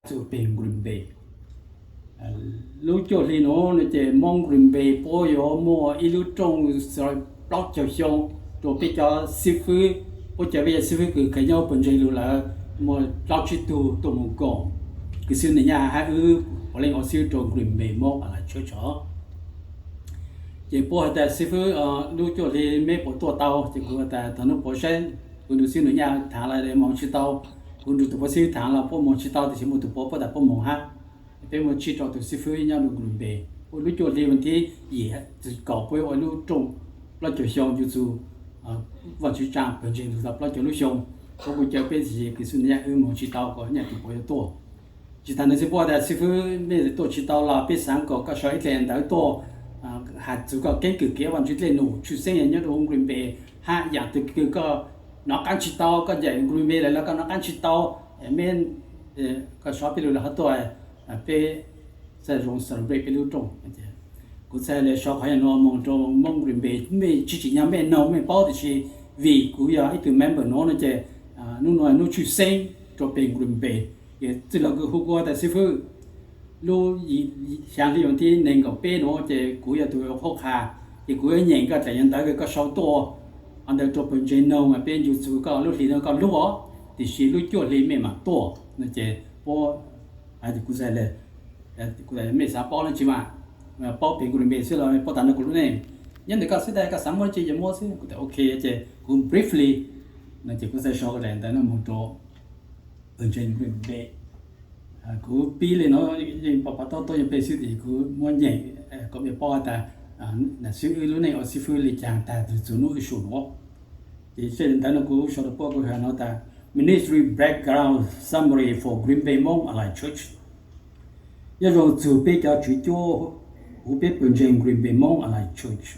txug peg Green Bay. Lub cuaj hli nuav no ces Moob Green Bay puab yuav muaj ib lub rooj plaub caug xyoo rua peb cov xib fwb, puab caw peb cov xib fwb kws kheev nyob pawg ntseeg lug lawm muaj plaub tsib tug tuaj moog koom. Kws xib fwb nwg nyaj hab wb puav leej ua xib fwb rua Green Bay Moob Alliance Church os. Ces puab has tas xib fwb, lub cuaj hli meb puas tuaj tau? Ces kuv has tas thaum nuav puab saib, kuv nrug xib fwb nwg nyaj thaam lawm moog tsi tau, kuv nrug tug puab xib fwb thaam lawm puab moog tsi tau, tab sis muaj tug puab puab tas puab moog hab. Peb muaj tsib rau tug xib fwb nyob rua Green Bay. Lub cuaj hli vas thib yim kaum puab ua lub rooj plaub caug xyoo yuav txug Vaajtswv tsaa pawg ntseeg lug tau plaub caug lub xyoo. Puab kuj caw peb tes kws xib fwb nwg nyaj wb moog tsi tau, kuv nyaj tug puab yuav tuaj. Tsi taag nuav xwb puab has tas xib fwb mej tuaj tsi tau los peb xaav kom koj sau ib dlaim ntawv tuaj has txug koj keeb kwm kev ua Vaajtswv dlej num tshwj xeeb nyob rua huv Green Bay, hab yaam twg kws koj nov qaab tsi tau, koj ncaim Green Bay lawm los koj nov qaab tsi tau, meb koj sau peb lug lawm hov tuaj, peb txhaj zoo celebrate peb lub rooj. Kuv txhaj le sau qhov nuav moog rua Moob Green Bay, mej tsi tsim nyog mej noog mej paub, tab sis vim kuv yog ib tug member nuav no ces nub nuav nub tshwj xeeb rua peg Green Bay. Ces txwj laug kws hu kuv tas xib fwb, lub xyaa hli vas thib neeg nkaum peb nuav ces kuv yog tug qhuab qha, ces kuv yuav nyeem koj dlaim ntawv kws koj sau tuaj ntawd rua pawg ntseeg noog, peb nrug txug koj lub hli nuav koj lub os, tiam sis lub cuaj hli mej maam tuaj no ces puab, kuv txhaj le, mej xaav paub dlaab tsi mas, paub peg Green Bay xwb los paub taag nuav kuv lub neej, nyob ntawm koj xwb, koj xaav muab dlaab tsi ces muab xwb. Kuv tas ok, ces kuv briefly no ces kuv txhaj sau dlaim ntawv nuav moog rua pawg ntseeg Green Bay. Kuv pib le nuav yeej pov pov tob tob yeej peg xwb, tab sis kuv muab nyeem kom mej paub tas nam xib fwb wb lub neej ua xib fwb le caag taag txug nub wb su nuav. Ces ntawv nuav kuv sau rua puab kuv has nuav tas Ministry Background Summary for Green Bay Moob Alliance Church. Nyob zoo txug peb cov tswv cuab huv peb pawg ntseeg Green Bay Moob Alliance Church.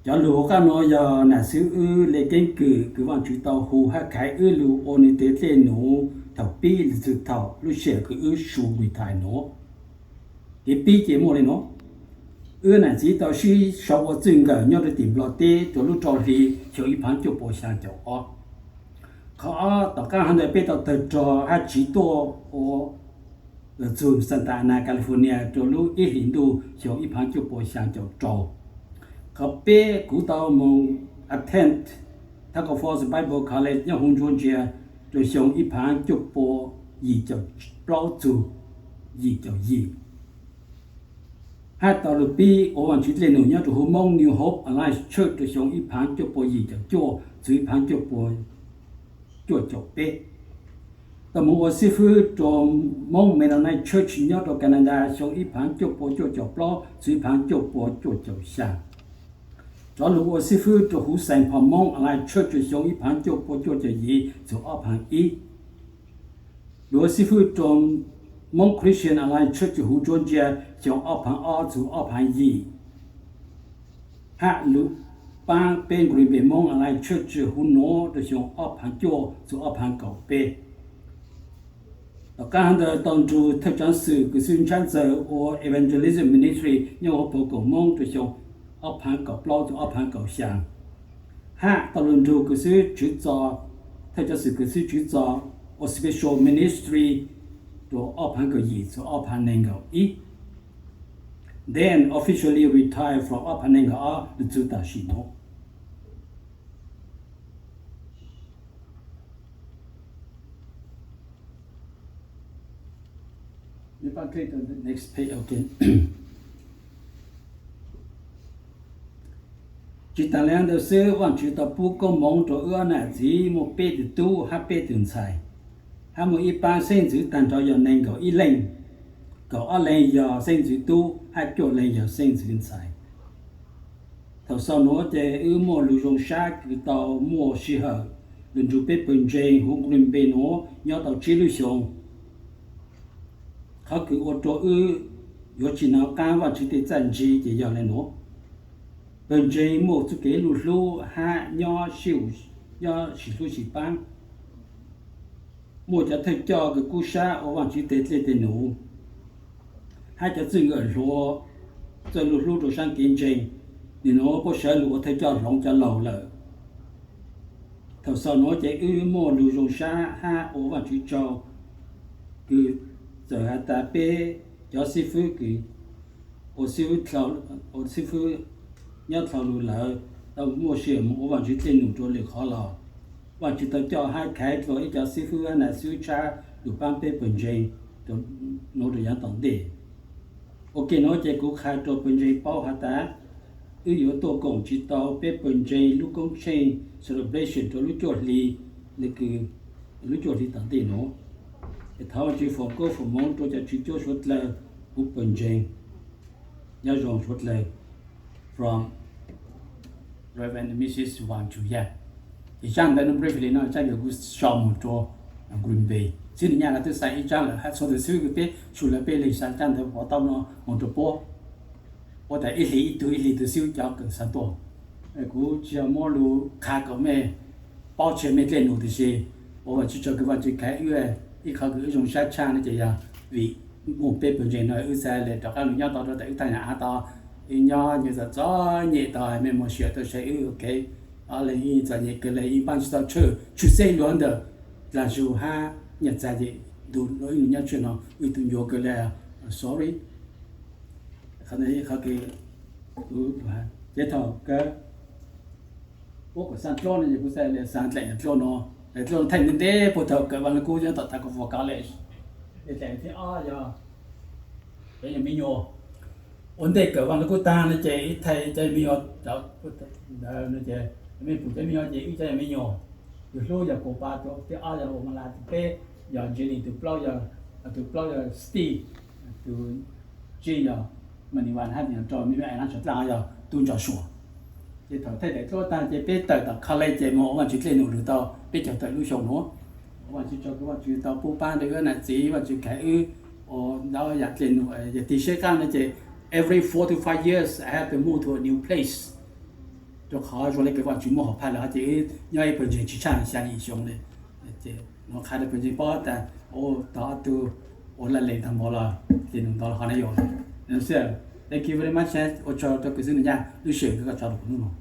Cov lug huv qab nuav yog nam xib fwb le keeb kwm kws Vaajtswv tau hu hab khaiv wb lug ua nwg teg dlej num thaum pib le txug thaum lub sij hawm kws wb su retire nuav. Kev pib ces muaj le nuav: wb nam txiv tau sib sau ua txwj nkawm nyob rua tim Nplog teb rua lub rau hli xyoo ib phav cuaj puas xyaa caum ob. Qhov ob, tom qab hov ntawd peb tau tawg rog hab tsiv tuaj ua txug Santa Ana, California rua lub ib hlis ntuj xyoo ib phav cuaj puas xyaa caum rau. Qhov peb, kuv tau moog attend Taco Falls Bible College nyob huv Georgia rua xyoo ib phav cuaj puas yim caum plaub txug yim caum yim, hab tau lug pib ua Vaajtswv dlej num nyob rua huv Moob New Hope Alliance Church rua xyoo ib phav cuaj puas yim caum cuaj txug ib phav cuaj puas cuaj caum peb. Tau moog ua xib fwb rua Moob Mennonite Church nyob rua Canada xyoo ib phav cuaj puas cuaj caum plaub txug ib phav cuaj puas cuaj caum xyaa. Rov lug ua xib fwb rua huv Saint Paul Moob Alliance Church rua xyoo ib phav cuaj puas cuaj caum yim txug ob phav ib. Lug ua xib fwb rua Moob Christian Alliance Church huv Georgia xyoo ob phav ob txug ob phav yim, hab lug paab peb Green Bay Moob Alliance Church huv nuav rua xyoo ob phav cuaj txug ob phav kaum peb. Tom qab hov ntawd tau nrug thawj tsaav xwm kws xib ntsab ntxawg ua Evangelism Ministry nyob huv Pawg Koom Moob rua xyoo ob phav kaum plaub txug ob phav kaum xyaa, hab tau lug nrug kws xib tswv txo, thawj tsaav xwm kws xib tswv txo ua Special Ministry rua ob phav kaum yim txug ob phav neeg nkaum ib. Then officially retire from ob phav neeg nkaum ob lug txug tam sim nuav. Tsi taag le ntawd xwb, Vaajtswv tau pub koob moov rua wb ob nam txiv muaj peb tug tub hab peb tug ntxhais, hab muaj ib paab xeeb ntxwv taag nrho yog neeg nkaum ib leej, kaum ob leeg yog xeeb ntxwv tub hab cuaj leeg yog xeeb ntxwv ntxhais. Thaum xaus nuav ces wb muaj lug zoo sab kws tau muaj sij hawm lug nrug peb pawg ntseeg huv Green Bay nuav nyob tau tsib lub xyoo. Qhov kws ua rua wb yuav tsi nov qaab Vaajtswv tej txaj ntse ces yog le nuav: pawg ntseeg muaj txuj kev luj hlub hab nyob sib hlub sib paab, muaj cov thawj coj kws kub sab ua Vaajtswv tej dlej tej num, hab cov txwj nkawm hluas txawj luj hlub rua saab kev ntseeg. Nwg nuav puab sawv lug ua thawj coj hloov cov laug lawm. Thaum xaus nuav ces wb muaj lug zoo sab hab ua Vaajtswv tsaug Txawm has tas peb cov xib fwb kws ua xib fwb nyob dlhau lug lawm tau muaj sia moog ua Vaajtswv dlej num rua lwm qhov los, Vaajtswv tau coj hab khaiv dlua ib cov xib fwb hab nam xib fwb tshab lug paab peb pawg ntseeg nuav rua yaav tom ntej. Ua ke nuav ces kuv qha rua pawg ntseeg paub has tas wb yuav tuaj koom tsi tau peb pawg ntseeg lub koob tsheej celebration rua lub cuaj hli, le kws lub cuaj hli tom ntej nuav. Es thov Vaajtswv foom koob foom moov rua cov tswv cuab suav dlawg, kuv pawg ntseeg. Nyob zoo suav dlawg, from Reverend Missus Wang Chuya. Ces tsaab ntawd no briefly no tsaab kws kuv sau moog rua Green Bay. Xib Nws Nyaj lawv twb xa ib tsaab lawm hab txhua tug xib fwb kws peb su lawv peb leeg xa tsaab ntawd pov tau no moog rua puab. Puab tas ib hlis ib tug ib hlis tug xib fwb cov kws xa tuaj. Kuv tsi yog muab lug qha kom mej paub tseg mej dlej num tiam sis ua Vaajtswv tsaug kws Vaajtswv khaiv wb. Ib qhov kws wb zoo sab tshaj no ces yog vim muaj peb pawg ntseeg no wb xaav le rov qaab lug nyob tau rua tas wb taag yaam av tau, wb nyob nyuas txom txom nyem tau mej muag sia tuaj saib wb, ok. Ob leeg yeej txom nyem kawg le, yeej paab tsi tau tshwj tshwj xeeb luag ntawm dlaag zug hab nyaj txag ces ntu wb nyob tshuaj no wb tug ncuav kawg le, sorry. Qhov ntawd qhov kws kuv, ces thaum kawg puab kuas xaa dluab no ces kuv xaav le xaa dlaim dluab no, dlaim dluab no thaij ntev ntev puag thaum kawm Vaaj Lug Kub nyob tom Tacoma College. Dlaim thib ob yog cov yog me nyuam. Ua ntej kawm Vaaj Lug Kub taag no ces ib thaij cov yog me nyuam, ntawd no ces mej pum cov me nyuam ces wb cov yog me nyuam. Tug hlub yog Kuas Pas, tug thib ob yog Ua Mas Las, tug peb yog Jenny, tug plaub yog, tug plaub yog Steve, tug tsib yog Mas Nis Vas hab tug nyuam rau me me es nab tsov dlaaj yog Tub Ntso Suas. Ces thaum thaij dlaim dluab taag ces peb tawm tom college ces moog ua Vaajtswv dlej num lug tau peb caug tawm lub xyoo nuav. Ua Vaajtswv tsaug kws Vaajtswv tau pub paab rua wb nam txiv, Vaajtswv khaiv wb ua ntau yaam dlej num. Yog tig seb qaab no ces every four to five years I have to move to a new place. Rua qhov zoo le kws Vaajtswv muaj hom phaj lawm hab ces wb nyob ib pawg ntseeg tsi tshaj xya yim xyoo le. Ces nuav qha rua pawg ntseeg paub tas, tau ob tug ua laj lees taag npaum los dlej num ntau los qhov na yog. Thank you very much, ua tsaug rua kws Xib Nws Nyaj lub sij hawm kws koj tso rua kuv nub nuav.